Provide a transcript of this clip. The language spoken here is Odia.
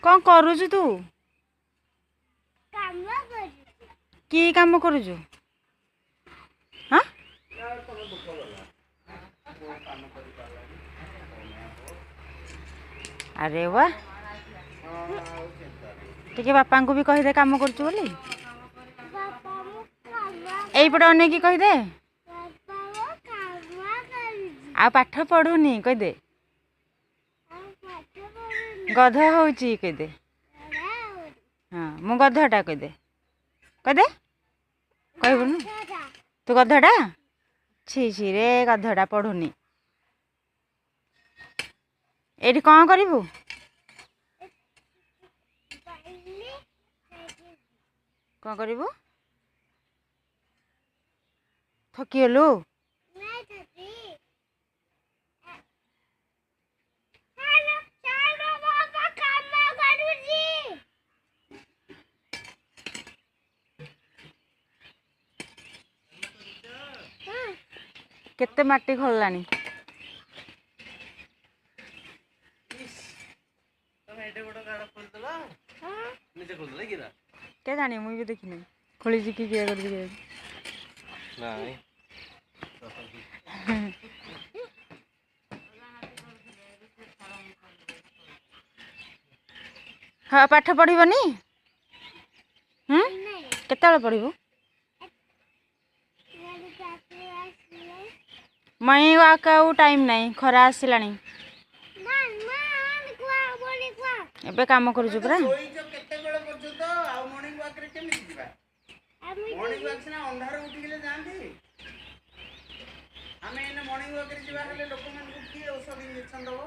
କ'ଣ କରୁଛୁ ତୁ? କାମ କରୁଛି। କି କାମ କରୁଛୁ? ହଁ, ଆରେ ବା, ଟିକେ ବାପାଙ୍କୁ ବି କହିଦେ କାମ କରୁଛୁ ବୋଲି। ବାପା, ମୁଁ କାମ। ଏଇପଟେ ଅନେଇକି କହିଦେ। ବାପା, ମୁଁ କାମ କରୁଛି। ଆଉ ପାଠ ପଢୁନି କହିଦେ। ଆଉ ପାଠ ପଢୁନି। ଗଧ ହଉଛି କହିଦେ। ହଁ, ମୁଁ ଗଧଟା କହିଦେ, କହିଦେ। କହିବୁନୁ ତୁ ଗଧଟା? ଛି ଛି ରେ, ଗଧଟା ପଢୁନି। ଏଇଠି କ'ଣ କରିବୁ? କ'ଣ କରିବୁ? ଥକିଗଲୁ? କେତେ ମାଟି ଖୋଳିଲାଣି। କେ ଜାଣି, ମୁଁ ବି ଦେଖିନି ଖୋଳିଛି କି କିଏ କରିଛି କିଏ। ହଁ, ପାଠ ପଢ଼ିବନି? କେତେବେଳେ ପଢ଼ିବୁ? ମର୍ଣ୍ଣିଂ ୱାକ୍ ଆଉ ଟାଇମ୍ ନାହିଁ, ଖରା ଆସିଲାଣି। ଏବେ କାମ କରୁଛୁ ପରା। କେତେବେଳେ ପର୍ଯ୍ୟନ୍ତ ଆଉ ମର୍ଣ୍ଣିଂ ୱାକ୍ରେ କେମିତି ଯିବା? ମର୍ଣ୍ଣିଂ ୱାକ୍ ସିନା ଅନ୍ଧାର ଉଠିଗଲେ ଯାଆନ୍ତି। ଆମେ ଏଇନେ ମର୍ଣ୍ଣିଂ ୱାକ୍ରେ ଯିବା ହେଲେ ଲୋକମାନଙ୍କୁ କିଏ ଔଷଧ ଇଞ୍ଜେକ୍ସନ୍ ଦେବ?